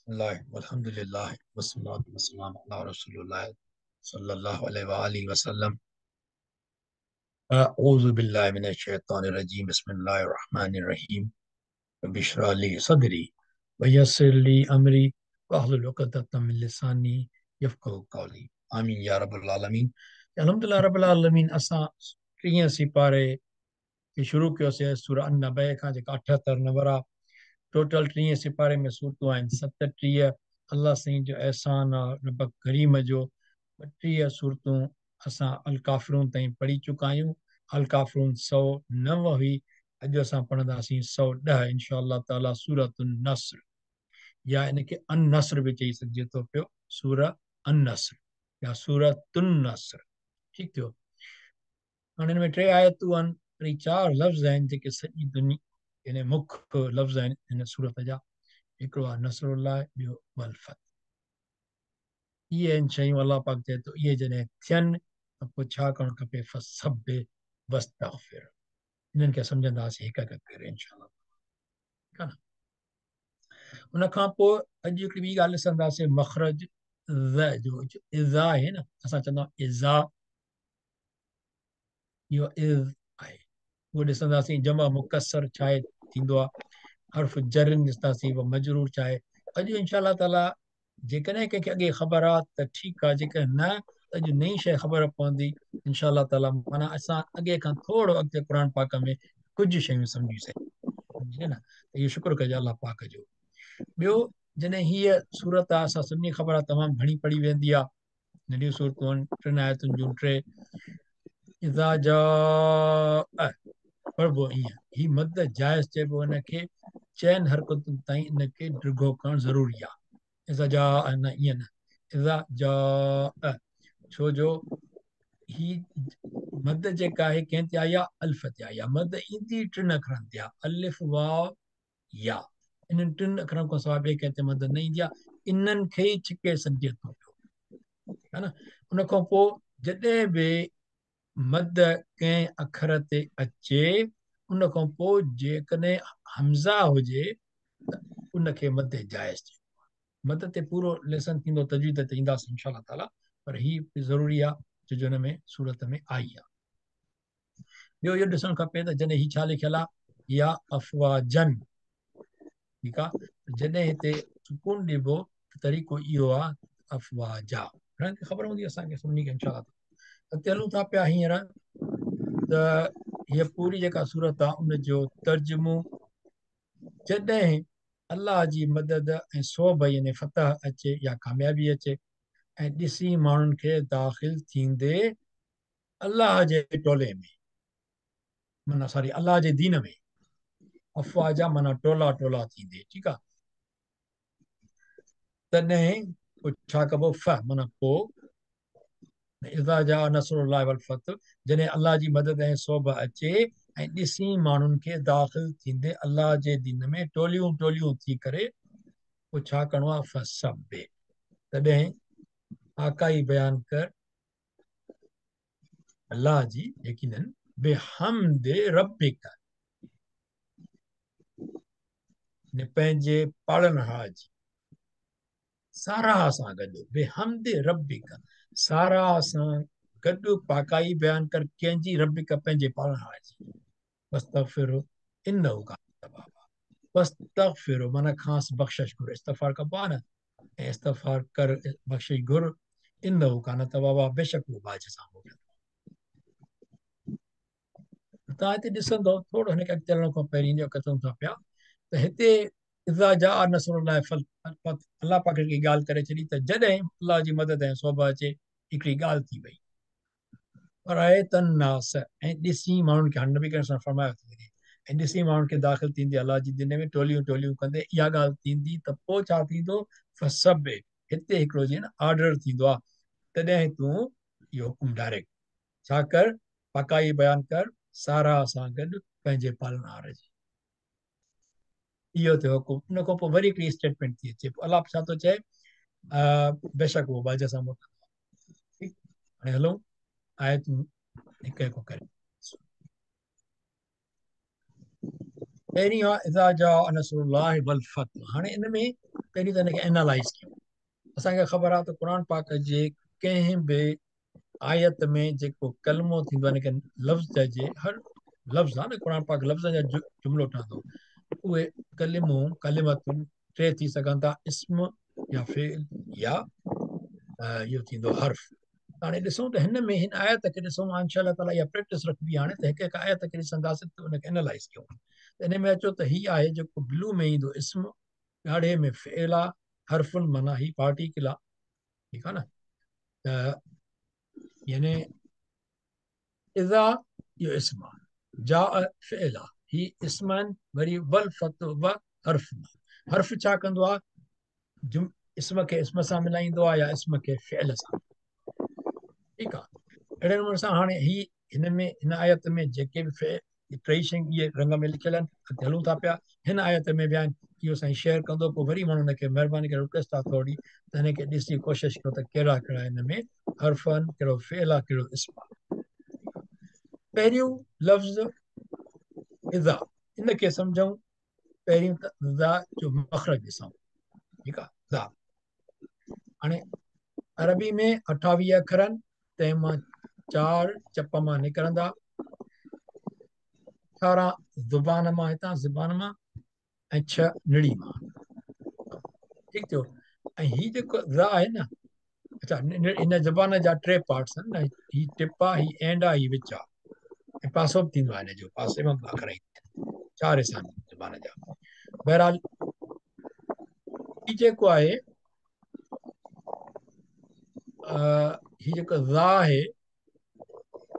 الله والحمدلله والصلاة والسلام على رسول الله صلى الله عليه وآله وسلم. أعوذ بالله من الشيطان الرجيم. بسم الله الرحمن الرحيم. رب اشرح لي صدري ويسر لي أمري واحلل عقدة من لساني يفقهوا قولي. آمين يا رب العالمين. الحمدلله رب العالمين असां टीह सिपारे खे शुरू कयोसीं सूरह अन-नबअ खां, जेका 78 नंबर आहे। टोटल 30 सिपारे में सूरतूं आहिनि 37। अल्लाह साईं जो अहसान आहे, रब करीम जो 32 सूरतूं असां अल-काफ़िरून ताईं पढ़ी चुका आहियूं। अल-काफ़िरून 109 हुई, अॼु असां पढ़ंदासीं 110 इंशा ताला सूरत नस्र, या इनखे अन-नस्र बि चई सघिजे थो पियो, सूरह अन-नस्र या सूरत नस्र। ठीकु थियो। हाणे हिन में 3 आयतूं आहिनि, वरी 4 लफ़्ज़ आहिनि जेके सॼी दुनिया यानी मुख्य लफ़्ज़ आहिनि हिन सूरत जा। हिकिड़ो आहे नसरुल्लाह, ॿियो वलफत। इहे आहिनि शयूं अल्लाह पाक चए थो इहे जॾहिं थियनि त पोइ छा करणु खपे, फसब्बिह वस्तग़फिर। इन्हनि खे सम्झंदासीं हिकु हिकु करे इंशा। ठीकु आहे न। उन खां पोइ अॼु हिकिड़ी ॿी ॻाल्हि ॾिसंदासीं, मख़रज ज़ जो इज़ा आहे न, असां चवंदा आहियूं इज़ा, इहो is आहे, उहो ॾिसंदासीं। जमा मुकसर छा आहे थींदो आहे, हर्फ जर ॾिसंदासीं, उहो मजरूर छा आहे। अॼु इंशा ताला जेकॾहिं कंहिंखे अॻे ख़बर आहे त ठीकु आहे, जेकॾहिं न त अॼु नई शइ ख़बर पवंदी इंशा ताला। माना असां अॻे खां थोरो अॻिते क़ुर पाक में कुझु शयूं सम्झी सघूं न, त इहो शुक्र कजो अल्लाह पाक जो। ॿियो जॾहिं हीअ सूरत आहे, असां सभिनी ख़बर आहे, तमामु घणी पढ़ी वेंदी आहे, नंढियूं सूरतूं आहिनि, 3 आयतुनि जूं 3। इज़ा जा पढ़िबो ईअं, ही मद जाइज़ चइबो हिनखे, 4 हरकतुनि ताईं इनखे डिघो करणु ज़रूरी आहे। इज़ा जा न ईअं न, इज़ा जा, छो जो ही मद जेका आहे कंहिं ते आई आहे, अल्फ ते आई आहे। मद ईंदी 3 अखरनि ते आहे, अलिफ वाव या, इन्हनि 3 अखरनि खां सवाइ ॿिए कंहिं ते मद न ईंदी आहे, इन्हनि खे ई छिके सघिजे थो पियो, आहे न। उन खां पोइ जॾहिं बि मद कंहिं अखर ते अचे, उन खां पोइ जेकॾहिं हमज़ा हुजे त उनखे मद जाइज़ चइबो आहे। मद ते पूरो लेसन थींदो, तजवीद ते ईंदासीं इंशा ताला, पर हीअ बि ज़रूरी आहे छो जो हिन में सूरत में आई आहे। ॿियो इहो ॾिसणु खपे त जॾहिं हीअ छा लिखियलु आहे, या अफ़वाजन, ठीकु आहे, जॾहिं हिते सुकून ॾिबो त तरीक़ो इहो आहे अफ़वाजा। घणनि खे ख़बर हूंदी असांखे सभिनी खे इंशा। अॻिते हलूं था पिया हींअर त हीअ पूरी जेका सूरत आहे उनजो तर्जुमो, जॾहिं अल्लाह जी मदद ऐं सोभ यानी फतह अचे या कामयाबी अचे ऐं ॾिसी माण्हुनि खे दाख़िल थींदे अल्लाह जे टोले में, माना सॉरी अल्लाह जे दीन में, अफ़वाजा माना टोला टोला थींदे, ठीकु आहे। तॾहिं पोइ छा कबो, फ माना पोइ, इज़ा जा नसरुल्लाह वल फतह, जॾहिं अल्लाह जी मदद ऐं सोभ अचे ऐं ॾिसी माण्हुनि खे दाख़िल थींदे अल्लाह जे दीन में टोलियूं टोलियूं थी करे, पोइ छा करिणो आहे, फसब्बिह, तॾहिं आकाई बयान कर अल्लाह जी यकीनन, बिहम्द रब्बिक, ने पंहिंजे पालनहार जी साराह सां गॾु, बिहम्द रब्बिक, साराह सां गॾु पाकाई बयान कर कंहिंजी, रब्बिक पंहिंजे पालनहार जी। वस्तग़फिर इन्नहु कान तव्वाबा, वस्तग़फिर माना खांसि बख़्शिश घुर, इस्तिग़फ़ार कबो आहे न, ऐं इस्तिग़फ़ार कर बख़्शिश घुर, इन्नहु कान तव्वाबा, बेशक उहो बाज सां मोकिलियो। तव्हां हिते ॾिसंदव, थोरो हिनखे अॻिते हलण खां पहिरीं जो कयूं था पिया त हिते इज़ा जा नसरुल्लाह फतह, अल्लाह पाक हिकिड़ी ॻाल्हि करे छॾी त जॾहिं अल्लाह जी मदद ऐं सोभ अचे, हिकिड़ी ॻाल्हि थी वई। वरअयतन्नास, ऐं ॾिसी माण्हुनि खे, हाणे नबी करीम सां फरमायो थो वञे, ऐं ॾिसी माण्हुनि खे दाख़िल थींदे अल्लाह जी दीन में टोलियूं टोलियूं कंदे, इहा ॻाल्हि थींदी त पोइ छा थींदो, फसब्बिह, हिते हिकिड़ो जीअं न आर्डर थींदो आहे, तॾहिं तूं इहो हुकुम डायरेक्ट छा कर, पकाई बयान कर साराह सां गॾु पंहिंजे पालनहार जी, इहो थियो हुकुम। उन खां पोइ वरी हिकिड़ी स्टेटमेंट थी अचे, पोइ अल्लाह छा थो चए, बेशक उहो बाज सां मोकिलियो। ठीकु, हाणे हलूं आयतूं हिकु हिकु करे। पहिरीं आहे इज़ा जा नसरुल्लाह वल फतह। हाणे इन में پهرين ته هن کي اينالائز ڪيون. اسان کي خبر آهي ته قرآن پاڪ جي ڪنهن به آيت ۾ جيڪو ڪلمو ٿيندو آهي، ان کي لفظ چئجي، هر لفظ آهي نه، قرآن پاڪ لفظن جا جملو ٺهندو، اهي ڪلمو ڪلمتون ٽي ٿي سگهن ٿا، اسم يا فعل يا اهو ٿيندو حرف. هاڻي ڏسون ته هن ۾ هن آيت کي ڏسون، انشاء الله تعاليٰ اها پريڪٽس رکبي هاڻي ته هڪ هڪ آيت کي ڏسنداسين ته ان کي اينالائز ڪيون. ته ان ۾ اچو ته هي آهي جيڪو بلو ۾ ايندو اسم، ڳاڙهي ۾ فعل آ، حرفن معنيٰ هي پارٽيڪل آ، ٺيڪ آ نه؟ ته يعني اذا اهو اسم آ، جاء فعل آ، هي اسم آهن، وري والفتح و حرف. حرف ڇا ڪندو آ؟ اسم کي اسم سان ملائيندو آ يا اسم کي فعل سان، ٺيڪ آ. اهڙي نموني سان هاڻي هي هن ۾ هن آيت ۾ جيڪي به فعل ٽئي شيون اهي رنگ ۾ لکيل آهن، اڳتي هلون ٿا پيا، هن آيت ۾ به آهن. اهو سائين شيئر ڪندو، پوء وري ماڻهو هن کي مهرباني ڪري رڪويسٽ آ ٿوري ته هن کي ڏسي ڪوشش ڪيو ته ڪهڙا ڪهڙا هن ۾ حرف آهن، ڪهڙو فعل آ، ڪهڙو اسم آ. پهريون لفظ اذا، ان کي سمجهون پهريون ته ذا جو مخرج ڏسون، ٺيڪ آ. ذا هاڻي عربي ۾ 28 اکر آهن، تنهن مان 4 چپ مان نڪرندا، 18 زبان مان، هتان زبان مان، ۽ 6 نڙي مان، ٺيڪ ٿيو. ۽ هي جيڪو ذا آهي نه، اچھا ان زبان جا 3 پارٽس آهن نه، هي ٽپ آ، هي اينڊ آ، هي وچ آ، ۽ پاسو به ٿيندو آهي هن جو، پاسي مان به اکر ايندا آهن، 4 حصا آهن زبان جا. بهرحال هي جيڪو آهي، هي جيڪو ذا آهي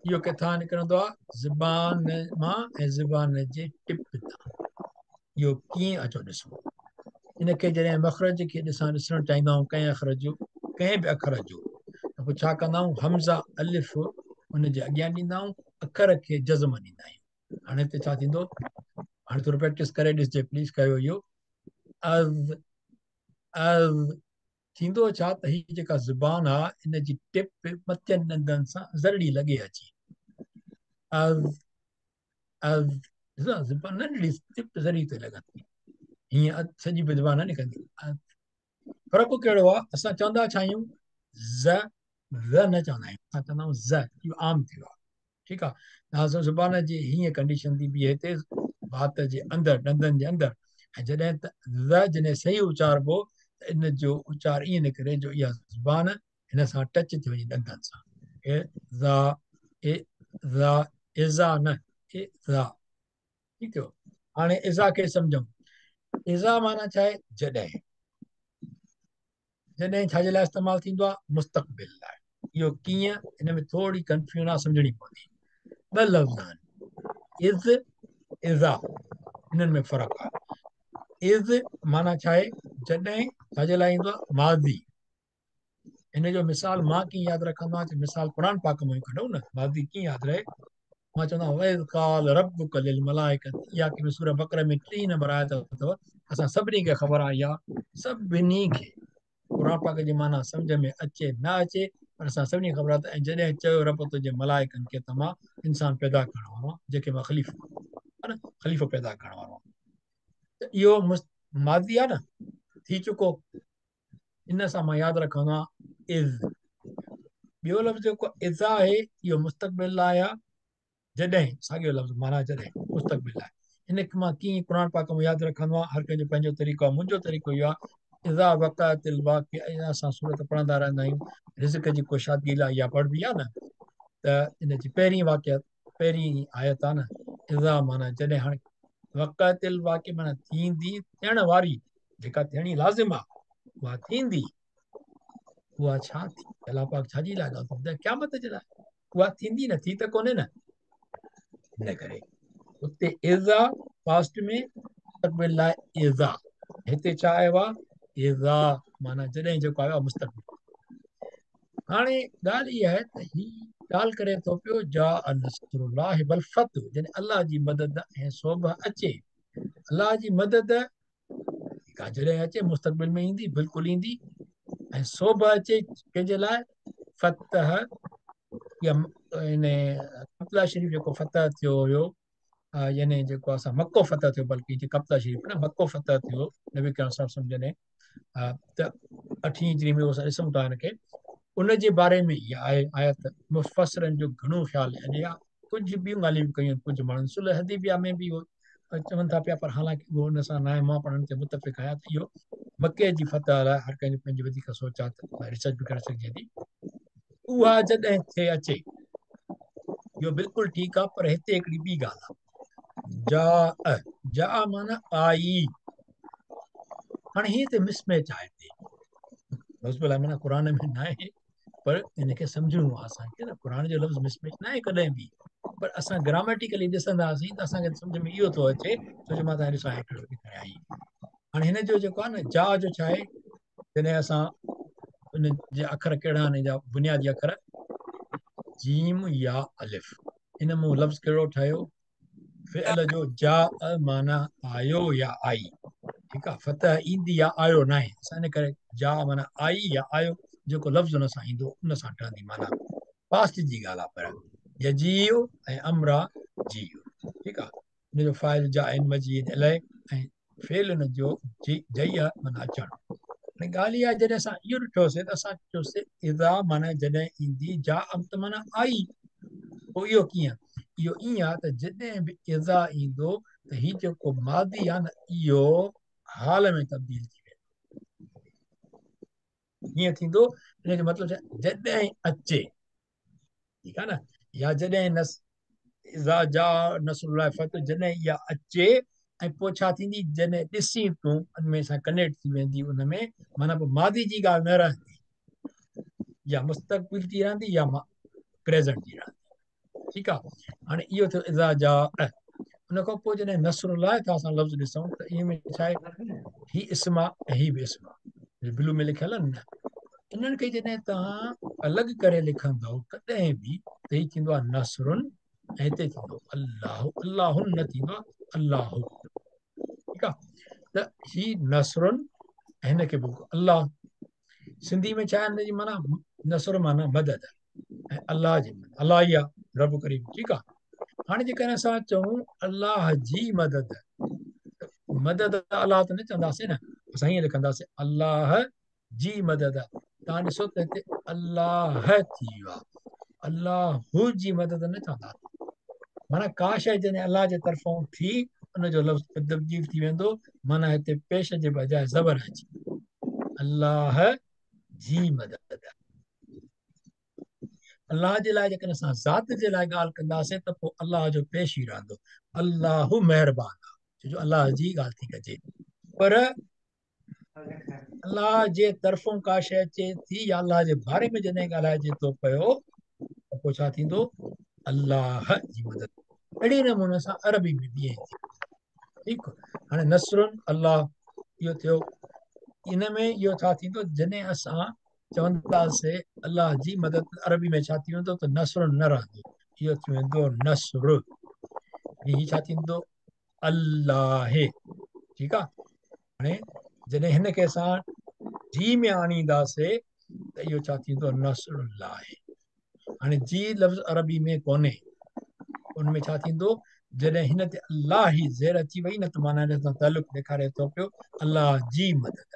اهو ڪٿان نڪرندو آهي؟ زبان مان ۽ زبان جي ٽپ تان. اهو ڪيئن؟ اچو ڏسون ان کي. جڏهن مخرج کي ڏسڻ چاهيندا آهيون ڪنهن اکر جو، ڪنهن به اکر جو، ته پوء ڇا ڪندا آهيون؟ همزه الف ان جي اڳيان ڏيندا آهيون، اکر کي جزم ڏيندا آهيون. هاڻي هتي ڇا ٿيندو؟ هاڻي ٿورو پريڪٽس ڪري ڏسجي پليز. ڪيو اهو از از ٿيندو ڇا ته هي جيڪا زبان آ ان جي ٽپ مٿين ڏندن سان ذرڙي لڳي اچي. از از ڏسو زبان ننڍڙي ٽپ ذري تي لڳندي، هيئن سڄي به زبان نه نڪرندي. فرق ڪهڙو آ؟ اسان چوندا ڇا آهيون؟ ز، ز نه چوندا آهيون، اسان چوندا آهيون ز. اهو عام ٿيو آ، ٺيڪ آ. اسان زبان جي هيئن ڪنڊيشن ٿي بيهي هتي وات جي اندر، ڏندن جي اندر، ۽ جڏهن ته ز جڏهن صحيح اچاربو ته ان جو اچار ائين نڪري جو اها زبان هن سان ٽچ ٿي وڃي ڏندن سان. اي ذا، اي ذا، اذا نه، اي ذا، ٺيڪ ٿيو. هاڻي اذا کي سمجهون. اذا معنيٰ ڇا آهي؟ جڏهن. جڏهن ڇا جي لاء استعمال ٿيندو آهي؟ مستقبل لاء. اهو ڪيئن؟ هن ۾ ٿوري ڪنفيوزن آهي، سمجهڻي پوندي. ٻه لفظ آهن، اذ، اذا، انهن ۾ فرق آهي. اذ معنيٰ ڇا آهي؟ جڏهن. ڇا جي لاء ايندو آهي؟ ماضي. هن جو مثال مان ڪيئن ياد رکندو آهيان؟ مثال قرآن پاڪ مان ئي ڪڍون نه، ماضي ڪيئن ياد رهي؟ مان چوندو آهيان وَإِذْ قَالَ رَبُّكَ لِلْمَلَائِكَةِ، اها ڪنهن سورة بقره ۾ 3 نمبر آيت اٿو، اسان سڀني کي خبر آهي، اها سڀني کي قرآن پاڪ جي معنيٰ سمجهه ۾ اچي نه اچي، پر اسان سڀني کي خبر آهي ته ۽ جڏهن چيو رب تنهنجي ملائڪن کي ته مان انسان پيدا ڪرڻ وارو آهيان، جيڪي مان خليفو آهيان، خليفو پيدا ڪرڻ وارو آهيان، ته اهو ماضي آهي نه، ٿي چڪو. ان سان مان ياد رکندو آهيان اذ. ٻيو لفظ جيڪو اذا آهي اهو مستقبل لاء آهي، جڏهن، ساڳيو لفظ معنيٰ جڏهن، مستقبل لاء. ان کي مان ڪيئن قرآن پاڪ مان ياد رکندو آهيان؟ هر ڪنهن جو پنهنجو طريقو آهي، منهنجو طريقو اهو آهي اذا وقعت الواقعه، اذا اسان سورت پڙهندا رهندا آهيون رزق جي ڪشادگي لاء اها پڙهبي آهي نه، ته ان جي پهرين واقعه، پهرين آيت آهي نه اذا معنيٰ جڏهن. هاڻي وقعت الواقعه معنيٰ ٿيندي، ٿيڻ واري، جيڪا ٿيڻي لازم آهي اها ٿيندي. اها ڇا ٿي؟ الله پاڪ ڇا جي لاء ڳالهه ٿو ٻڌائي؟ قيامت جي لاء. اها ٿيندي نه، ٿي ته ڪونهي نه، ان ڪري اتي اذا پاسٽ ۾ مستقبل لاء اذا، هتي ڇا آيو آهي؟ اذا معنيٰ جڏهن، جيڪو آيو آهي مستقبل. هاڻي ڳالهه اها آهي ته هي ڳالهه ڪري ٿو پيو جاء نصر الله والفتح، جڏهن الله جي مدد ۽ سوڀ اچي. الله جي مدد جيڪا جڏهن اچي مستقبل ۾ ايندي، بلڪل ايندي، ۽ سوڀ اچي ڪنهن جي لاء؟ فتح يا ان قبطه شريف جيڪو فتح ٿيو هيو، يعني جيڪو اسان مڪو فتح ٿيو، بلڪه جي قبطه شريف نه، مڪو فتح ٿيو نبي ڪريم صلي الله عليه وسلم جڏهن ته اٺين هجري ۾ اسان ڏسون ٿا هن کي ان جي باري ۾ اها آهي آيت. مفسرن جو گهڻو خيال يعني آ ڪجهه ٻيون ڳالهيون به ڪيون آهن ڪجهه ماڻهن صلح حديبيه ۾ به اهو چون ٿا پيا، پر حالانڪه اهو ان سان ناهي. مان پاڻ ان تي متفق آهيان ته اهو مڪي جي فتح لاء هر ڪنهن جي پنهنجي وڌيڪ سوچ آهي ته ريسرچ به ڪري سگهجي ٿي. اها جڏهن ٿئي اچي اهو بلڪل ٺيڪ آهي، پر هتي هڪڙي ٻي ڳالهه آهي. جا جا معنيٰ آئي، هاڻي هي ته مس ميچ آهي هتي نوز بالله، معنيٰ قرآن ۾ نه آهي، پر ان کي سمجهڻو آهي اسان کي ته قرآن جو لفظ مس ميچ نه آهي ڪڏهن به، پر اسان گراميٽيڪلي ڏسنداسين ته اسان کي سمجهه ۾ اهو ٿو اچي، ڇو جو مان توهان کي ڏسان هڪڙو ڏيکاريان هي. هاڻي هن جو جيڪو آهي نه جا جو ڇا آهي، جڏهن اسان ان جي اکر ڪهڙا آهن، جا بنيادي اکر جيم يا الف، ان مون لفظ ڪهڙو ٺاهيو؟ فعل جو جا معنيٰ آيو يا آئي، ٺيڪ آهي، فتح ايندي يا آيو نه آهي، اسان ان ڪري جا معنيٰ آئي يا آيو، جيڪو لفظ ان سان ايندو ان سان ٺهندي معنيٰ پاسٽ جي ڳالهه آهي، پر يجيء ۽ امر جيء، ٺيڪ آهي، ان جو فاعل جا ان مجيء اليه ۽ فعل ان جو جيء معنيٰ اچڻ. هاڻي ڳالهه اها جڏهن اسان اهو ڏٺوسي ته اسان چيوسي اذا معنيٰ جڏهن ايندي، جا ام ته معنيٰ آئي، پوء اهو ڪيئن؟ اهو ائين آهي ته جڏهن به اذا ايندو ته هي جيڪو ماضي آهي نه اهو حال ۾ تبديل ٿي ويندو. ائين ٿيندو، ان جو مطلب ڇا؟ جڏهن اچي، ٺيڪ آهي نه، يا جڏهن نس اذا جاء نصر الله فتح، جڏهن اها اچي ۽ پوء ڇا ٿيندي؟ جڏهن ڏسين تون ان ۾ سان ڪنيڪٽ ٿي ويندي، ان ۾ معنيٰ پوء ماضي جي ڳالهه نه رهندي، يا مستقبل جي رهندي يا پريزنٽ جي رهندي، ٺيڪ آهي. هاڻي اهو ٿيو اذا جاء. ان کان پوء جڏهن نصر الله ٿا اسان لفظ ڏسون ته ان ۾ ڇا آهي؟ هي اسم آهي ۽ هي به اسم آهي، بلو ۾ لکيل آهن نه، انهن کي جڏهن توهان الڳ ڪري لکندؤ ڪڏهن به ته هي ٿيندو آهي نصرن ۽ هتي ٿيندو الله، الله نه ٿيندو آهي الله، ٺيڪ آهي. ته هي نصرن ۽ هن کي به الله، سنڌي ۾ ڇا آهي هن جي معنيٰ؟ نصر معنيٰ مدد ۽ الله جي معنيٰ الله ئي آهي رب ڪريم، ٺيڪ آهي. هاڻي جيڪڏهن اسان چئون الله جي مدد، مدد الله ته نه چونداسين نه، اسان ائين لکنداسين الله جي مدد. توهان ڏسو ته هتي الله ٿي ويو آهي، الله جي مدد نه چونداسين، معنيٰ ڪا شيء جڏهن الله جي طرفان ٿي ان جو لفظ تبديل ٿي ويندو، معنيٰ هتي پيش جي بجاء زبر اچي الله جي مدد. الله جي لاء جيڪڏهن اسان ذات جي لاء ڳالهه ڪنداسين ته پوء الله جو پيش ئي رهندو، الله مهربان آهي، ڇو جو الله جي ڳالهه ٿي ڪجي. پر الله جي طرفون ڪا شيء اچي ٿي يا الله جي باري ۾ جڏهن ڳالهائجي ٿو پيو ته پوء ڇا ٿيندو؟ الله جي مدد. اهڙي نموني سان عربي ۾ به ائين ٿي، ٺيڪ. هاڻي نصر الله اهو ٿيو، ان ۾ اهو ڇا ٿيندو؟ جڏهن اسان چونداسين الله جي مدد، عربي ۾ ڇا ٿي ويندو ته نصر نه رهندو، اهو ٿي ويندو نصر، هي ڇا ٿيندو؟ الله، ٺيڪ آ. هاڻي جڏهن هن کي اسان جي ۾ آڻينداسي ته اهو ڇا ٿيندو؟ نصر الله. هاڻي جي لفظ عربي ۾ ڪونهي، ان ۾ ڇا ٿيندو؟ جڏهن هن تي الله هي زير اچي وئي نه ته معنيٰ هن سان تعلق ڏيکاري ٿو پيو الله جي مدد،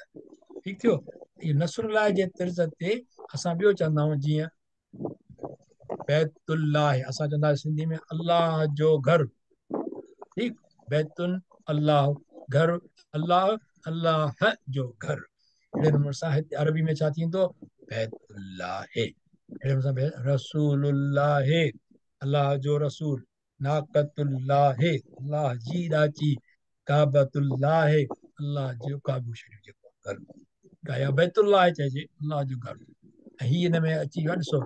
ٺيڪ ٿيو. اهو نصر الله جي طرز تي اسان ٻيو چوندا آهيون، جيئن بيت الله، اسان چوندا آهيون سنڌي ۾ الله جو گهر، ٺيڪ، بيت الله گهر، الله الله جو گهر. اهڙي نموني سان هتي عربي ۾ ڇا ٿيندو؟ بيت الله. اهڙي نموني سان رسول الله الله جو رسول، ناقت الله الله جي ڏاچي، ڪعبت الله الله جو ڪعبو شريف جيڪو گهر، يا بيت الله چئجي الله جو گهر. ۽ هي ان ۾ اچي ويو ڏسو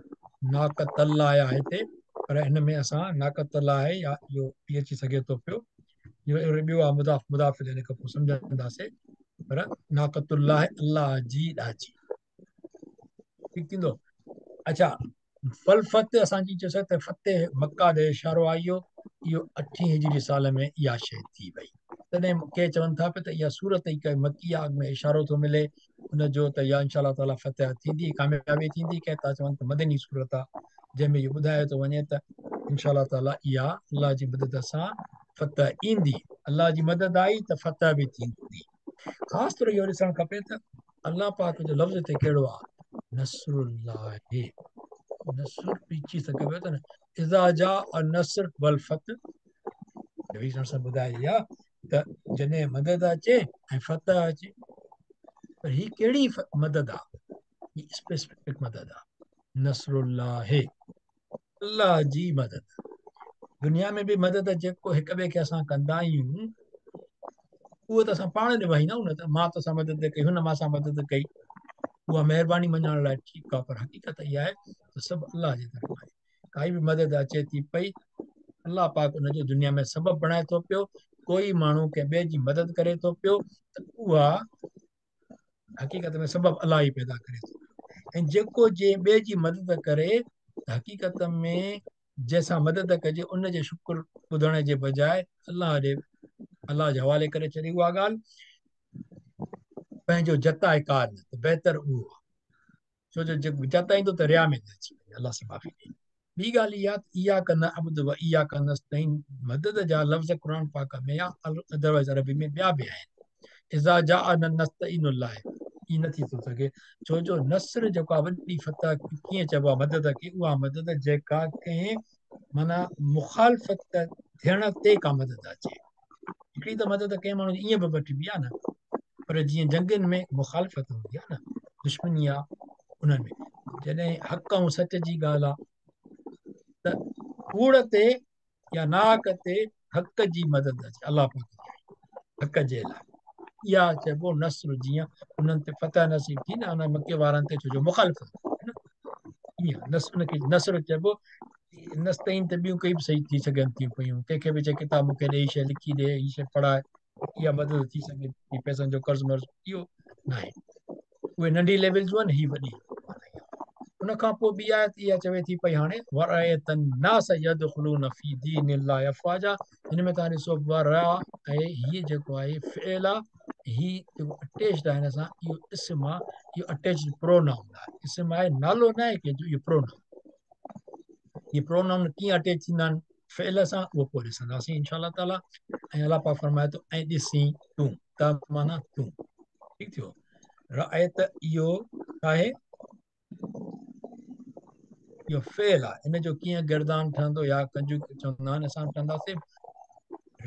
ناقت الله آهي هتي، پر هن ۾ اسان ناقت الله آهي يا اهو به اچي سگهي ٿو پيو، اهو ٻيو آهي مضاف، مضاف ان کان پوء سمجهنداسين، پر ناقت الله الله جي ڏاچي، ٺيڪ ٿيندو. اڇا فلفت اسان جي چيوسين ته فتح مڪه ڏي اشارو آئي اهو، اهو اٺين هجري سال ۾ اها شيء ٿي وئي. تڏهن ڪي چون ٿا پيا ته اها سورت ئي ڪا مڪي آهي، اڳ ۾ اشارو ٿو ملي ان جو ته يا انشاء الله تعاليٰ فتح ٿيندي، ڪاميابي ٿيندي. ڪي ٿا چون ته مدني سورت آهي جنهن ۾ اهو ٻڌايو ٿو وڃي ته انشاء الله تعاليٰ اها الله جي مدد سان فتح ايندي، الله جي مدد آئي ته فتح به ٿيندي. خاص طور اهو ڏسڻ کپي ته الله پاڪ جو لفظ هتي ڪهڙو آهي؟ نصر الله. نصر پيچي سگهي پيو ته نه، اذا جاء النصر والفتح. نبي صلي الله عليه وسلم ٻڌائي آهي ته جڏهن مدد اچي ۽ فتح اچي، پر هي ڪهڙي مدد آهي؟ هي اسپيسفڪ مدد آهي، نصر الله، الله جي مدد. دنيا ۾ به مدد جيڪو هڪ ٻئي کي اسان ڪندا آهيون اهو ته اسان پاڻ نڀائيندا آهيون نه، ته مان توسان مدد ڪئي، هن مان سان مدد ڪئي، اها مهرباني مڃڻ لاء ٺيڪ آهي، پر حقيقت اها آهي ته سڀ الله جي طرفان آهي. ڪائي به مدد اچي ٿي پئي، الله پاڪ ان جو دنيا ۾ سبب بڻائي ٿو پيو. ڪوئي ماڻهو ڪنهن ٻئي جي مدد ڪري ٿو پيو ته اها حقيقت ۾ سبب الله ئي پيدا ڪري ٿو، ۽ جيڪو جنهن ٻئي جي مدد ڪري ته حقيقت ۾ جنهن سان مدد ڪجي ان جي شڪر ٻڌڻ جي بجاء الله ڏي، الله جي حوالي ڪري ڇڏي اها ڳالهه، پنهنجو جتائي ڪار نه، ته بهتر اهو آهي. ڇو جو جيڪو جتائيندو ته ريا ۾ نه اچي وڃي، الله سي معافي ڏي. ٻي ڳالهه اها ته اياڪ نعبد و اياڪ نستعين مدد جا لفظ قرآن پاڪ ۾ يا ادروائز عربي ۾ ٻيا به آهن. اذا جاء نستعين الله ائين نه ٿي ٿو سگهي، ڇو جو نصر جيڪو آهي وڏي فتح ڪيئن چئبو آهي مدد کي، اها مدد جيڪا ڪنهن معنيٰ مخالفت ٿيڻ تي ڪا مدد اچي. هڪڙي ته مدد ڪنهن ماڻهو جي ائين به وٺبي آهي نه، پر جيئن جنگين ۾ مخالفت هوندي آهي نه، دشمني آهي، انهن ۾ جڏهن حق ۽ سچ جي ڳالهه آهي ته ڪوڙ تي يا ناحق تي حق جي مدد اچي، الله پاڪ جي حق جي لاء، اها چئبو نصر. جيئن انهن تي فتح نصيب ٿي نه ان مڪي وارن تي، ڇو جو مخالفت نه، ائين نصر، ان کي نصر چئبو. نستعين ته ٻيون ڪئي به صحيح ٿي سگهن ٿيون پيون، ڪنهن کي به چئي ڪتاب مون کي ڏي، هي شيء لکي ڏي، هي شيء پڙهائي، اها مدد ٿي سگهي ٿي. پئسن جو قرض مرض اهو ناهي، اهي ننڍي ليول جون آهن، هي وڏي. ان کان پوء ٻي آيت اها چوي ٿي پئي هاڻي ورأيت الناس يدخلون في دين الله افواجا. هن ۾ توهان ڏسو ورا ۽ هي جيڪو آهي فعل آهي، هي جيڪو اٽيچڊ آهي هن سان اهو اسم آهي، اهو اٽيچڊ پرونائون آهي، اسم آهي نالو نه آهي ڪنهن جو، اهو پرونائون. هي پرونائون ڪيئن اٽيچ ٿيندا آهن فعل سان اهو پوء ڏسنداسين انشاء الله تعاليٰ. ۽ الله پاڪ فرمائي ٿو ۽ ڏسين تون، ته معنيٰ تون، ٺيڪ ٿيو. رأيت اهو آهي، اهو فعل آهي، ان جو ڪيئن گردان ٺهندو يا ڪنجو چوندا آهن اسان ٺهنداسين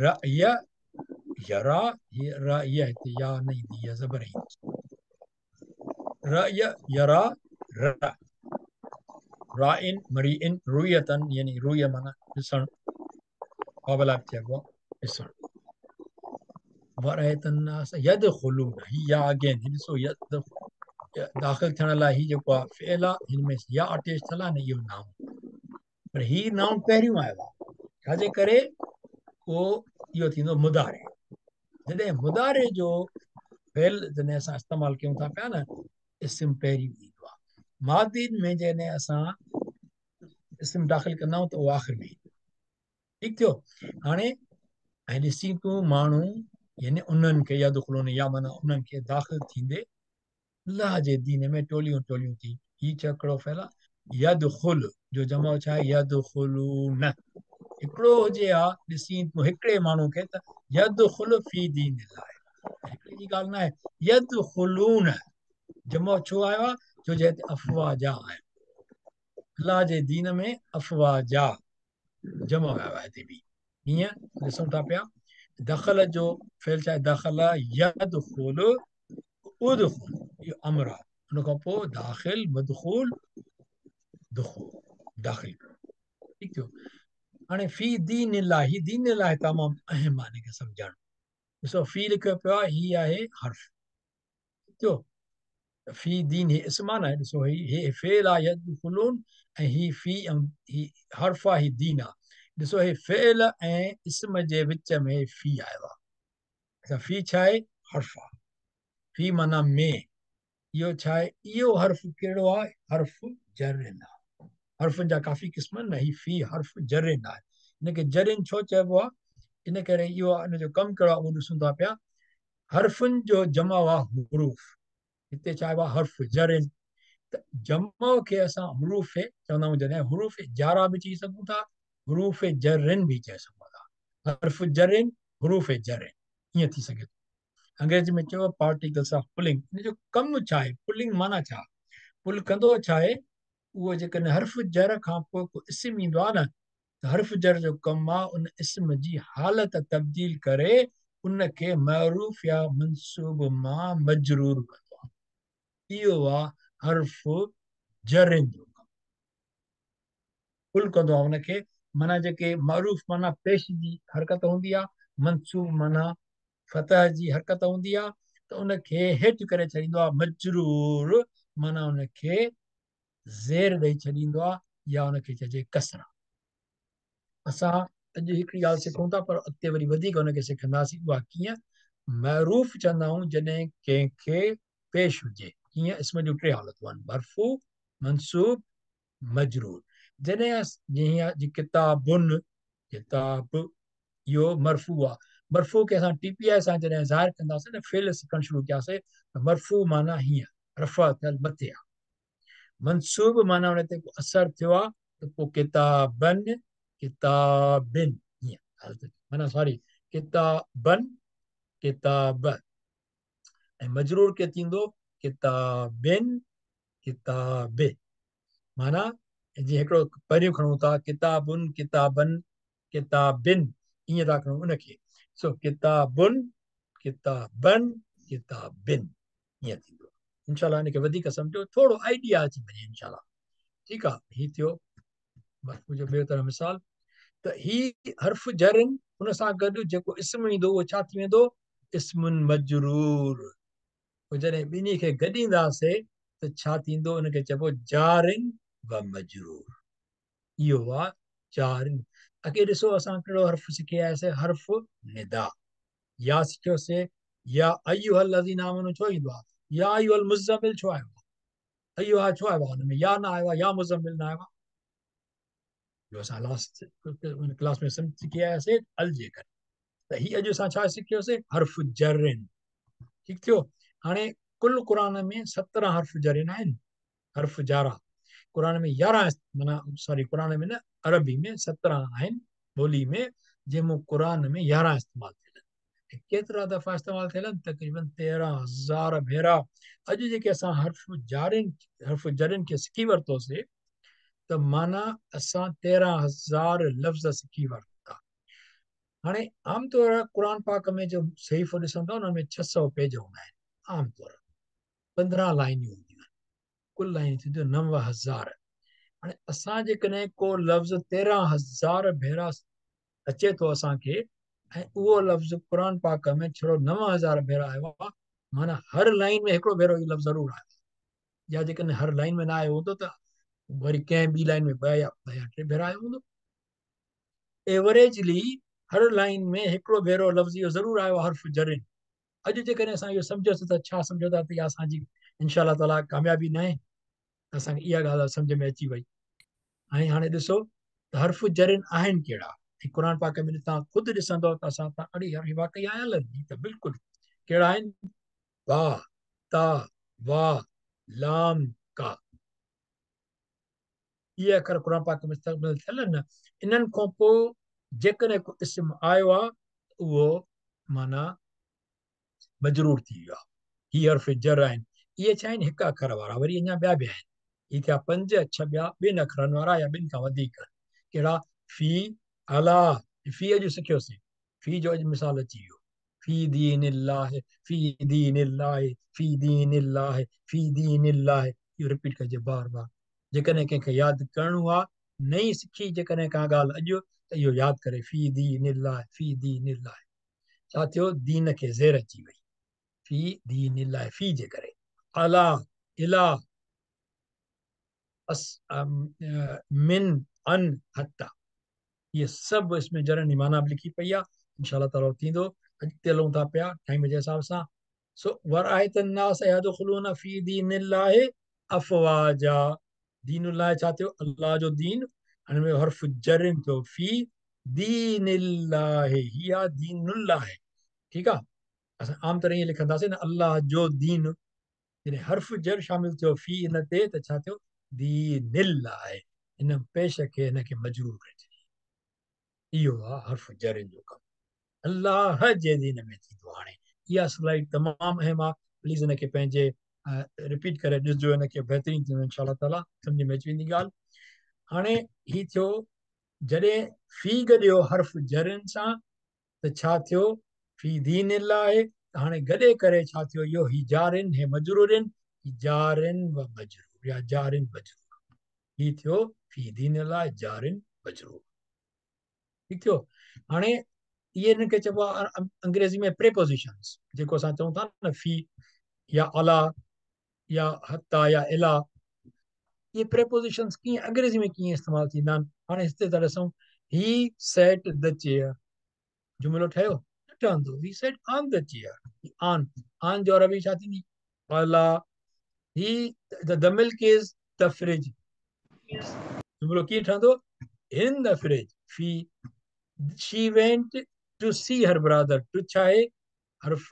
رأي يرا، هي رأي هتي يا نه ايندي، يا زبر ايندي. رأي يرا را، رائن مريئن رؤيتن، يعني رؤيا معنيٰ ڏسڻ، بابل به چئبو آهي ڏسڻ. ورأيت الناس يدخلون، هي يا اگين، هي ڏسو يدخل داخل ٿيڻ لاء هي جيڪو آهي فعل آهي، هن ۾ يا اٽيچ ٿيل آهي نه اهو نائون، پر هي نائون پهريون آيو آهي، ڇا جي ڪري پوء اهو ٿيندو مضارع. جڏهن مضارع جو فعل جڏهن اسان استعمال ڪيون ٿا پيا نه، اسم پهريون ايندو آهي. ماضي ۾ جڏهن اسان اسم داخل ڪندا آهيون ته اهو آخر ۾ ايندو آهي. ٺيڪ ٿيو. هاڻي ۽ ڏسين تون ماڻهو يعني انهن کي يدخلون يا معنيٰ انهن کي داخل ٿيندي الله جي دين ۾ ٽوليون ٽوليون ٿي. هي ڇا ڪهڙو فعل آهي؟ يدخل جو جمع ڇا آهي؟ يدخلون. هڪڙو هجي ها ڏسين تون هڪڙي ماڻهو کي ته يدخل في دين الله، هڪڙي جي ڳالهه نه آهي. يدخلون جمع ڇو آيو آهي؟ ڇو جو هتي افواجا آهي، الله جي دين ۾ افواجا جمع آيو آهي هتي به. هيئن ڏسون ٿا پيا دخل جو فعل ڇا آهي؟ دخل يدخل ادخل، اهو امر آهي. ان کان پوء داخل مدخول دخول داخل، ٺيڪ ٿيو. هاڻي في دين الله، هي دين الله تمام اهم آهي هن کي سمجهڻ. ڏسو في لکيو پيو آهي، هي آهي حرف، ٺيڪ ٿيو. في دين هي اسم آهي نه، ڏسو هي فعل آهي يدخلون، ۽ هي في ۽ هي حرف آهي، هي دين آهي. ڏسو هي فعل ۽ اسم جي وچ ۾ في آيو آهي. اچھا في ڇا آهي؟ حرف آهي. في معنيٰ ۾، اهو ڇا آهي؟ اهو حرف ڪهڙو آهي؟ حرف جر آهي. حرفن جا ڪافي قسم آهن نه، هي في حرف جر آهي. هن کي جر ڇو چئبو آهي؟ ان ڪري اهو ان جو ڪم ڪهڙو آهي اهو ڏسون ٿا پيا. حرفن جو جمع آهي حروف، هتي ڇا آيو آهي؟ حرف جر. ته جمع کي اسان حروف چوندا آهيون، جڏهن حروف جارا به چئي سگهون ٿا، حروف جرن به چئي سگهون ٿا. حرف جرن، حروف جرن، ائين ٿي سگهي ٿو. अंग्रेज़ी में चइबो पार्टिकल्स ऑफ पुलिंग। इन जो कमु छा आहे? पुलिंग माना छा? पुल कंदो छा आहे? उहो जेकॾहिं हर्फ जर खां पोइ को इस्म ईंदो आहे न, त हर्फ जर जो कमु आहे उन इस्म जी हालत तब्दील करे उनखे मरूफ़ या मनसूब मां मजरूर कंदो आहे। इहो आहे हर्फ जरनि जो कमु। पुल कंदो आहे उनखे, माना जेके मरूफ़ माना पेश जी हरकत हूंदी आहे, मनसूब माना फतह जी हरकत हूंदी आहे, त उनखे हेठि करे छॾींदो आहे। मजरूर माना उनखे ज़ेर ॾेई छॾींदो आहे या उनखे चइजे कसरा। असां अॼु हिकिड़ी ॻाल्हि सिखूं था, पर अॻिते वरी वधीक हुनखे सिखंदासीं। उहा कीअं? मरूफ़ चवंदा आहियूं जॾहिं कंहिंखे पेश हुजे। कीअं? इस्म जूं टे हालतूं आहिनि, मरफ़ू, मनसूब, मजरूर। जॾहिं जीअं किताबुन, किताब इहो मरफ़ू आहे। मरफ़ू खे असां टीपीआई सां जॾहिं ज़ाहिर कंदासीं न, फेल सिखणु शुरू कयासीं, त मरफ़ू माना हीअं रफ़ा थियल मथे आहे। मनसूब माना हुन ते को असरु थियो आहे, त पोइ किताबन, किताबिन, हीअं हालत माना सॉरी किताबन, किताब। ऐं मजरूर के थींदो? किताबिन, किताबे। माना जीअं हिकिड़ो पहिरियों खणूं था किताबुन, किताबन, किताबिन, ईअं था खणूं उनखे। सो किताबुन, किताबन, किताबिन, ईअं थींदो। इंशाल्लाह हिनखे वधीक सम्झो, थोरो आइडिया अची वञे इंशाल्लाह। ठीकु आहे, हीउ थियो मुंहिंजो ॿियो तरह मिसाल। त ही हर्फ जरनि उन सां गॾु जेको इस्म ईंदो उहो छा थी वेंदो? इस्मुन मजरूर। पोइ जॾहिं ॿिन्ही खे गॾींदासीं त छा थींदो? उनखे चइबो जारिन व मजरूर। इहो आहे जारिन। अॻे ॾिसो असां कहिड़ो हर्फ सिखी आयासीं? हर्फ निदा। या सिखियोसीं, या अय्युहल लज़ीना आमनू छो ईंदो आहे? या अय्युहल मुज़म्मिल छो आयो आहे? अय्युहा छो आयो आहे हुन में? या न आयो आहे, या मुज़म्मिल न आयो आहे। जो असां लास्ट क्लास में सिखी आयासीं अल जे करे। त हीअ अॼु असां छा सिखियोसीं? हर्फ जरिन। ठीकु थियो। हाणे कुल क़ुर में 17 हर्फ जरिन आहिनि, हर्फ जारा क़ुर में 11, माना सॉरी क़ुर में न, अरबी में 17 आहिनि ॿोली में, जंहिंमां क़ुर में 11 इस्तेमालु थियल आहिनि। केतिरा दफ़ा इस्तेमालु थियल आहिनि? तक़रीबन 13,000 भेरा। अॼु जेके असां हर्फ जरिन खे सिखी वरितोसीं, त माना असां 13,000 लफ़्ज़ सिखी वरिता। हाणे आम तौर क़ुर पाक में जो सहीफ़ो ॾिसंदव उन में 600 पेज हूंदा आहिनि। आम तौर 15 लाइनियूं हूंदियूं आहिनि, कुल लाइनियूं थींदियूं 9,000। हाणे असां जेकॾहिं को लफ़्ज़ 13,000 भेरा अचे थो असांखे, ऐं उहो लफ़्ज़ क़ुर पाक में छड़ो 9,000 भेरा आयो आहे, माना हर लाइन में हिकिड़ो भेरो इहो लफ़्ज़ ज़रूरु आयो। या जेकॾहिं हर लाइन में न आयो हूंदो त वरी कंहिं ॿी लाइन में 2 या 3 भेरा आयो हूंदो। एवरेजली हर लाइन में हिकिड़ो भेरो लफ़्ज़ इहो ज़रूरु आयो हर्फ जरिन। अॼु जेकॾहिं असां इहो सम्झियोसीं त छा सम्झो था त इहा असांजी इंशाअल्लाह ताला कामयाबी न आहे? असांखे इहा ॻाल्हि सम्झ में अची वई। ऐं हाणे ॾिसो त हर्फ जरिन आहिनि कहिड़ा। ऐं क़ुर पाक में तव्हां ख़ुदि ॾिसंदव त असां त अड़े यार वाकई आयल आहिनि। त बिल्कुलु कहिड़ा आहिनि? बा, ता, वा, लाम, का। इहे अखर क़ुर पाक में इस्तेमाल थियल आहिनि न। इन्हनि खां पोइ जेकॾहिं को इस्म आयो आहे उहो माना मजरूर थी वियो आहे। हीअ हर्फ जर आहिनि। इहे छा आहिनि? हिकु अखर वारा। वरी अञा ॿिया बि आहिनि। इहे थिया 5 6 ॿिया ॿिनि अखरनि वारा या ॿिनि खां वधीक। कहिड़ा? फ़ी, अला। फ़ी अॼु सिखियोसीं, फ़ी जो अॼु मिसाल अची वियो। फ़ी दीनिल्लाह, फ़ी दीनिल्लाह, फ़ी दीनिल्लाह, फ़ी दीनिल्लाह। इहो रिपीट कजे बार बार। जेकॾहिं कंहिंखे यादि करिणो आहे, नई सिखी जेकॾहिं का ॻाल्हि अॼु, त इहो यादि करे। फ़ी दीनिल्लाह, फ़ी दीनिल्लाह। छा थियो? दीन खे ज़ेर अची वई फ़ी दीनिल्लाह, फ़ी जे करे। अला, इला, अस, मिन, अन, हत्ता, इहे सभु इसमें जरनि जी माना बि लिखी पई आहे। इंशाअल्लाह ताला थींदो। अॻिते हलूं था पिया टाइम जे हिसाब सां। सो वराइत अन्नास यदखुलून फ़ी दीनिल्लाह अफ़वाजा। दीनुल्लाह छा थियो? अल्लाह जो दीन। हुन में हर्फ जरिन थियो फ़ी दीनिल्लाह, हीअ आहे दीनुल्लाह। ठीकु आहे, असां आम तरह ईअं लिखंदासीं न, अल्लाह जो दीन। जॾहिं हर्फ जर शामिल थियो फ़ी इन ते, त छा थियो? दीनिल्लाह। इन पेश खे हिनखे मजरूर करे छॾियो। इहो आहे हर्फ जरिन जो कमु। अल्लाह जे दीन में थींदो। हाणे اها سلائيڊ تمام اهم آهي، پليز ان کي پنهنجي رپيٽ ڪري ڏسجو، ان کي بهترين ٿيندو انشاء الله تعالي سمجھ ۾ اچي ويندي ڳالهه. هاڻي هي ٿيو جڏهن في گڏيو حرف جرن سان ته ڇا ٿيو؟ في دين الله آهي ته هاڻي گڏي ڪري ڇا ٿيو؟ اهو هي جارن هي مجرورن، هي جارن و مجرور يا جارن مجرور، هي ٿيو في دين الله جارن مجرور. ٺيڪ ٿيو. هاڻي اهي هنن کي چئبو آهي انگريزي ۾ پريپوزيشنز، جيڪو اسان چئون ٿا نه في يا علا يا حتيٰ يا الا، اهي پريپوزيشنز ڪيئن انگريزي ۾ ڪيئن استعمال ٿيندا آهن. هاڻي هتي ٿا ڏسون هي سيٽ the chair, جملو ٺهيو نه ٺهندو، he sat on the chair, on, on جو عربي ڇا ٿيندي؟ الا. هي the milk is the fridge, جملو ڪيئن ٺهندو؟ ان the fridge. في she went to see her brother, to ڇا آهي؟ حرف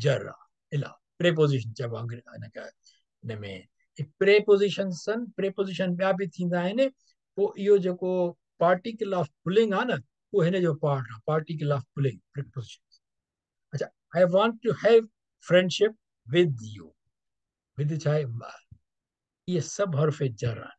جر آ، الا پريپوزيشن چئبو آ انگريزي ان کي. ان ۾ پريپوزيشنس آهن، پريپوزيشن ٻيا به ٿيندا آهن. پوء اهو جيڪو پارٽيڪل آف پلنگ آ نه، اهو هن جو پارٽ آ، پارٽيڪل آف پلنگ پريپوزيشن. اچھا، I want to have friendship with you, with ڇا آهي؟ اهي سڀ حرف جر آهن.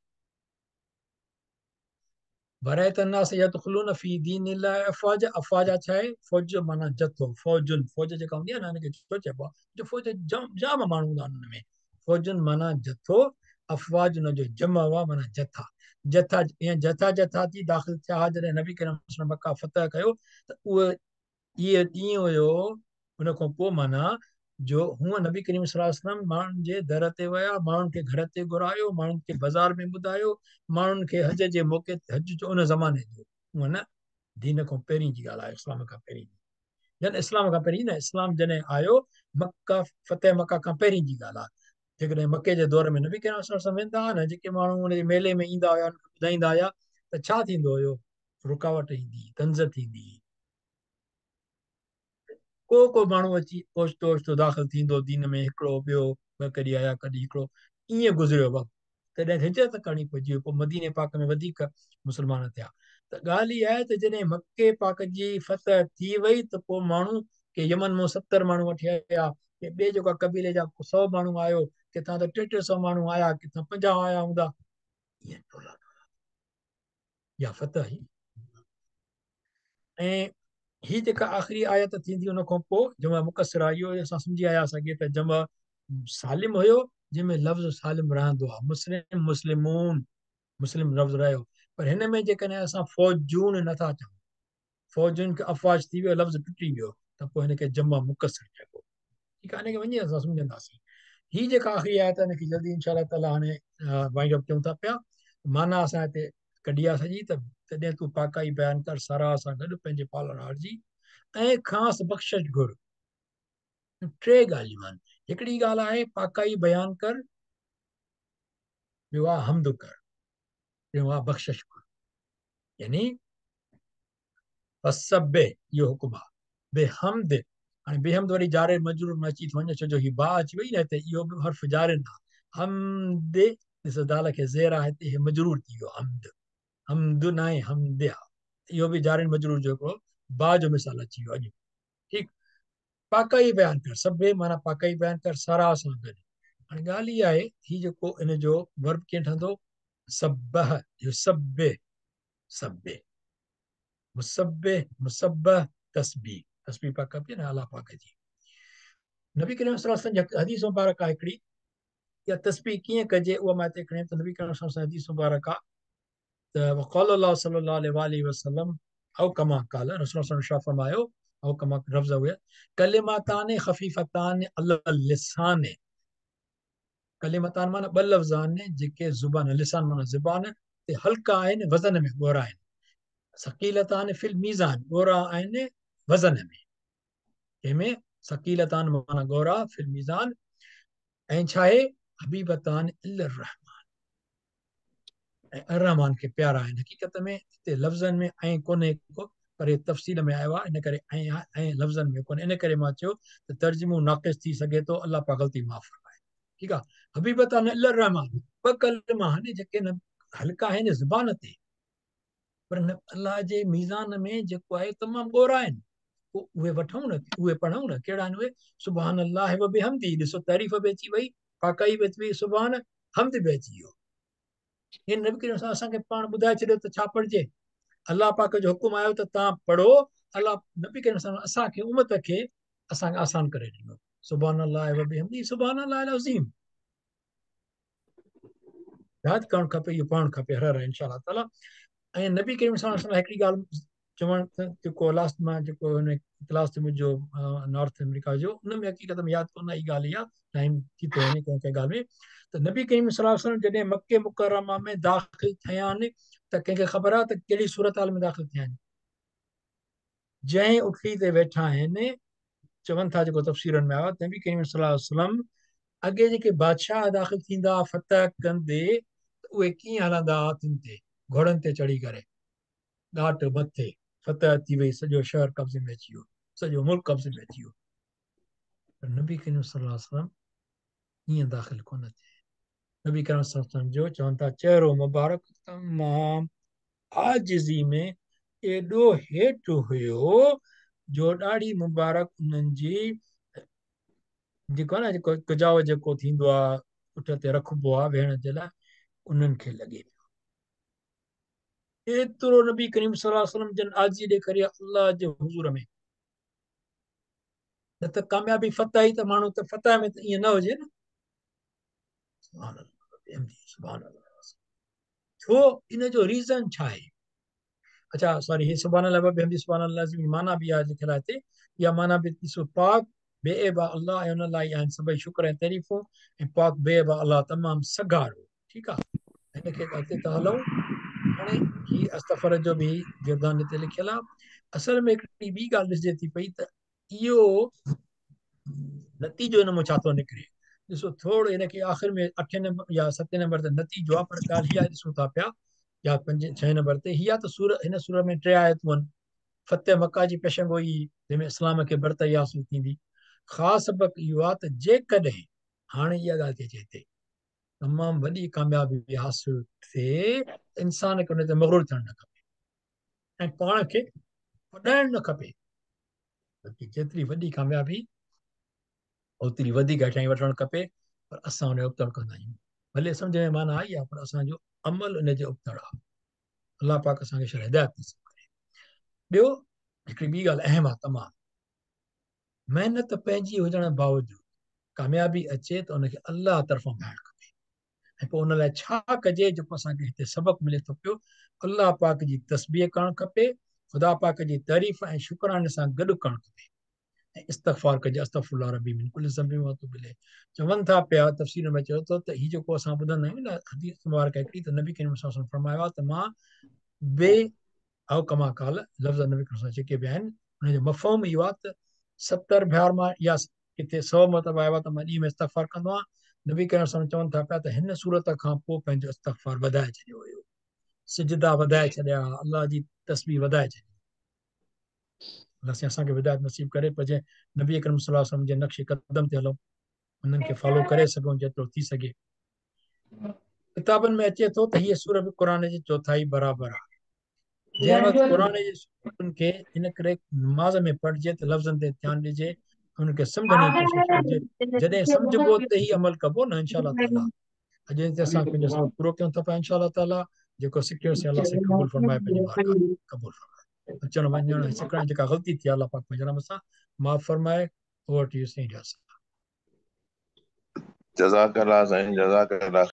ورأيت الناس يدخلون في دين الله افواجا، افواجا ڇا آهي؟ فوج معنيٰ جٿو، فوجن، فوج جيڪا هوندي آهي نه ان کي ڇو چئبو آهي؟ جو فوج جام ماڻهو هوندا آهن ان ۾. فوجن معنيٰ جٿو، افواج ان جو جمع هئا معنيٰ جٿا، جٿا ائين جٿا جٿا ٿي داخل ٿيا هئا. جڏهن نبي ڪريم صلي الله عليه وسلم مڪه فتح ڪيو ته اهو اهو ڏينهن هيو، ان کان پوء معنيٰ جو هونء نبي ڪريم صلي الله عليه وسلم ماڻهن جي در تي ويا، ماڻهن کي گهر تي گهرايو، ماڻهن کي بازار ۾ ٻڌايو، ماڻهن کي حج جي موقعي تي، حج جو ان زماني جو هونء نه دين کان پهرين جي ڳالهه آهي، اسلام کان پهرين جي، جن اسلام کان پهرين نه، اسلام جڏهن آيو مڪه فتح مڪه کان پهرين جي ڳالهه آهي. جيڪڏهن مڪي جي دور ۾ نبي ڪريم صلي الله عليه وسلم ويندا هئا نه، جيڪي ماڻهو ان جي ميلي ۾ ايندا هيا، انهن کي ٻڌائيندا هيا ته ڇا ٿيندو هيو؟ رڪاوٽ ايندي، طنز ٿيندي، ڪو ڪو ماڻهو اچي اوچتو اوچتو داخل ٿيندو دين ۾، هڪڙو ٻيو ٻه ڪڏهن آيا ڪڏهن هڪڙو، ائين گذريو وقت. تڏهن هجرت ڪرڻي پئجي وئي، پوء مديني پاڪ ۾ وڌيڪ مسلمان ٿيا. ته ڳالهه اها آهي ته جڏهن مڪي پاڪ جي فتح ٿي وئي ته پوء ماڻهو ڪي يمن مان 70 ماڻهو وٺي آيا، ڪي ٻئي جيڪا قبيلي جا 100 ماڻهو آيو، ڪٿان ته 300 ماڻهو آيا، ڪٿان 50 آيا هوندا، ائين ٽولا ٽولا يا فتح هئي. ۽ هي جيڪا آخري آيت ٿيندي ان کان پوء جمع مڪسر آئي، اهو اسان سمجهي آياسين اڳي ته جمع سالم هيو جنهن ۾ لفظ سالم رهندو آهي، مسلم مسلمون مسلم لفظ رهيو، پر هن ۾ جيڪڏهن اسان فوجون نٿا چئون، فوجن کي افواج ٿي ويو، لفظ ٽٽي ويو، ته پوء هن کي جمع مڪسر چئبو. ٺيڪ آهي، هن کي وڃي اسان سمجهنداسين. هي جيڪا آخري آيت آهي هن کي جلدي انشاء الله تعالي هاڻي وائنڊ اپ ڪيون ٿا پيا. معنيٰ اسان هتي ڪڍي آ سڄي ته تڏهن تون پاڪائي بيان ڪر ساراهه سان گڏ پنهنجي پالڻهار جي ۽ کانئس بخشش گهر. ٽي ڳالهيون آهن، هڪڙي ڳالهه آهي پاڪائي بيان ڪر، ٻيو آهي حمد ڪر، ٽيون آهي بخشش گهر. يعني فسبح اهو حڪم آهي، بحمد، هاڻي بحمد وري جار مجرور ۾ اچي ٿو وڃي ڇو جو هي با اچي وئي نه هتي، اهو به حرف جار نه آهي. حمد ڏس دال کي زير آهي هتي، هي مجرور ٿي ويو، حمد، حمد نه آهي حمد آهي، اهو به جار مجرور جو هڪڙو با جو مثال اچي ويو اڄ. ٺيڪ، پاڪائي بيان ڪر، سبح معنيٰ پاڪائي بيان ڪر ساراهه سان گڏ. هاڻي ڳالهه اها آهي هي جيڪو ان جو ورب ڪيئن ٺهندو؟ سبح يسبح سبح، مسبح مسبح تسبيح، تسبيح پاڪ ڪبي نه الله پاڪ جي. نبي ڪريم صلي الله عليه وسلم جي حديث مبارڪ آهي هڪڙي، اها تسبيح ڪيئن ڪجي اها مان هتي کڻي ته نبي ڪريم صلي الله عليه وسلم حديث مبارڪ آهي ته وقال الله صلي الله عليه واله وسلم او کما قال، رسول الله صلي الله عليه وسلم فرمايو او کما لفظ هئا کلمتان خفيفتان علی اللسان، ڪلمتان معنيٰ ٻه لفظ آهن جيڪي زبان، لسان معنيٰ زبان تي هلڪا آهن، وزن ۾ ڳورا آهن. ثقيلتان في الميزان، ڳورا آهن وزن ۾، جنهن ۾ ثقيلتان معنيٰ ڳورا، في الميزان، ۽ ڇا آهي؟ حبيبتان الي الرحمان، ۽ الرحمان کي پيارا آهن. حقيقت ۾ هتي لفظن ۾ ائين ڪونهي ڪو، پر هي تفصيل ۾ آيو آهي، ان ڪري ائين آهي، ائين لفظن ۾ ڪونهي، ان ڪري مان چيو ته ترجمو ناقص ٿي سگهي ٿو، الله پاڪ غلطي معاف فرمائي. ٺيڪ آهي، حبيبتان الي الرحمان، ٻه ڪلما آهن جيڪي نه هلڪا آهن زبان تي، پر الله جي ميزان ۾ جيڪو آهي تمام ڳورا آهن. पोइ उहे वठूं न, उहे पढ़ूं न। कहिड़ा आहिनि उहे? सुभान अल्लाह व बिहम्दी। ॾिसो तारीफ़ बि अची वई, पाकाई बि अची वई, सुभान हम्द बि अची वियो। हिन नबी करीम सां असांखे पाण ॿुधाए छॾियो त छा पढ़िजे। अलाह पाक जो हुकुम आयो त तव्हां पढ़ो, अलाह नबी करीम सां असांखे उमत खे असांखे आसान करे ॾिनो। सुभान अल्लाह व बिहम्दी सुभान अल्लाह अज़ीम। यादि करणु खपे, इहो पढ़णु खपे हर हर इंशा ताला। ऐं नबी करीम सां हिकिड़ी ॻाल्हि चवण जेको लास्ट मां जेको हुन क्लास थियो मुंहिंजो नॉर्थ अमेरिका जो, उन में हक़ीक़त में यादि कोन आई ॻाल्हि इहा, टाइम थी थो वञे कंहिं कंहिं ॻाल्हि में। त नबी करीम सल्लल्लाहु अलैहि वसल्लम जॾहिं मक्के मुकर्रमा में दाख़िल थिया आहिनि त कंहिंखे ख़बर आहे त कहिड़ी सूरत हाल में दाख़िल थिया आहिनि? जंहिं उठली ते वेठा आहिनि, चवनि था जेको तफ़सीरनि में आयो आहे, नबी करीम सल्लल्लाहु अलैहि वसल्लम अॻे जेके बादशाह दाख़िल थींदा फतह कंदे त उहे कीअं हलंदा हाथियुनि ते, घोड़नि ते चढ़ी करे, ॻाट मथे, फतह थी वई, सॼो शहर कब्ज़े में अची वियो, सॼो मुल्क कब्ज़े में अची वियो। पर नबी करीम सल्लल्लाहु अलैहि वसल्लम ईअं दाख़िल कोन थिया। नबी करीम सल्लल्लाहु अलैहि वसल्लम जो चवनि था चहिरो मुबारक तमामु आजिज़ी में एॾो हेठि हुयो जो ॾाढ़ी मुबारक उन्हनि जी जेको आहे न, जेको कजाव जेको थींदो आहे उठ ते रखिबो आहे वेहण जे लाइ, उन्हनि खे लॻे पियो। एतिरो नबी करीम सल्लल्लाहु अलैहि वसल्लम जन आजिज़ी ॾेखारी आहे अल्लाह जे हुज़ूर में। न त कामयाबी फतह ई त माण्हू त फतह में त ईअं न हुजे न। सुभान अल्लाह, सुभान अल्लाह। छो इन जो रीज़न छा आहे? अच्छा सॉरी, हे सुभान अल्लाह व बिहम्दी सुभान अल्लाह जी माना बि आहे लिखियल आहे हिते। इहा माना बि ॾिसो, पाक बेऐब अल्लाह ऐं उन लाइ आहिनि सभई शुक्र ऐं तारीफ़ूं, ऐं पाक बेऐब अल्लाह तमामु सघारो। ठीकु आहे, हिनखे अॻिते था हलूं। हाणे हीअ अस्तफ़र जो बि गिरदान हिते लिखियल आहे। असल में हिकिड़ी ॿी ॻाल्हि ॾिसजे थी पई त इहो नतीजो हिन मां छा थो निकिरे। ॾिसो थोरो हिनखे आख़िर में अठे नंबर या सतें नंबर ते नतीजो आहे, पर ॻाल्हि इहा ॾिसूं था पिया, या पंजे छहें नंबर ते इहा त सूर, हिन सूर में टे आयतूं आहिनि। फतेह मक्का जी पेशनगोई जंहिंमें इस्लाम खे बरतरी हासिल थींदी। ख़ासि सबक़ इहो आहे त जेकॾहिं हाणे इहा ॻाल्हि थी अचे हिते, तमामु वॾी कामयाबी हासिल थिए त इंसान खे उन ते मग़रूर थियणु न खपे ऐं पाण खे वॾाइणु न खपे, बल्कि जेतिरी वॾी कामयाबी ओतिरी वधीक हेठां ई वठणु खपे। पर असां उन जो उबतड़ कंदा आहियूं, भले सम्झ में माना आई आहे, पर असांजो अमल उन जे उबतड़ आहे। अलाह पाक असांखे शर हिदायत नसीब करे। ॿियो हिकिड़ी ॿी ॻाल्हि अहम आहे तमामु, महिनत पंहिंजी हुजण बावजूदि कामयाबी अचे त उनखे अलाह तरफ़ां ॻाइणु खपे। ऐं पोइ उन लाइ छा कजे जेको असांखे हिते सबक़ु मिले थो पियो, अलाह पाक जी तस्बीह करणु खपे, ख़ुदा पाक जी तारीफ़ ऐं शुक्राने सां गॾु करणु खपे, ऐं इस्तग़फ़ार कजे, अस्तग़फिरुल्लाह रब्बी मिन कुल्लि ज़ंबिन व अतूबु इलैहि। चवनि था पिया तफ़सीर में चयो थो त हीउ जेको असां ॿुधंदा आहियूं न हदीस मुबारक हिकिड़ी, त नबी करीम सल्लल्लाहु अलैहि वसल्लम फरमायो आहे त मां बे औ कमा काल, लफ़्ज़ नबी करीम सां जेके बि आहिनि हुनजो मफ़हूम इहो आहे त 70 भियार मां या किथे 100 मतिलबु आयो आहे त मां ॾींहं में इस्तग़फ़ार कंदो आहियाँ। नबी करीम सल्लल्लाहु अलैहि वसल्लम चवनि था पिया त हिन सूरत खां पोइ पंहिंजो इस्तग़फ़ार वधाए छॾियो हुयो, सिजदा वधाए छॾिया, अलाह जी तस्बीह वधाए छॾी। अलाह साईं असांखे हिदायत नसीब करे, पर जंहिं नबी अकरम सल्लल्लाहु अलैहि वसल्लम जे नक्शे कदम ते हलूं, उन्हनि खे फॉलो करे सघूं जेतिरो थी सघे। किताबनि में अचे थो त हीअ सूरत बि क़ुर जी चौथाई बराबरि आहे। जंहिं वक़्तु क़ुर जी सूरतुनि खे इन करे नमाज़ में पढ़िजे त लफ़्ज़नि ते ध्यानु ॾिजे, हुनखे सम्झण जी कोशिशि कजे। जॾहिं सम्झिबो त ई अमल कबो न इंशा ताला। अॼु हिते असां पंहिंजो सबक़ु पूरो कयूं था पिया इंशा ताला। जेको सिखियोसीं अलाह साईं क़बूल फरमाए, पंहिंजी बारगाह क़बूल फरमाए। अचण वञण ऐं सिखण जेका ग़लती थी अलाह पाक पंहिंजे रब सां माफ़ फरमाए। ओवर टू you साईं। जज़ाकल्लाह साईं, जज़ाकल्लाह।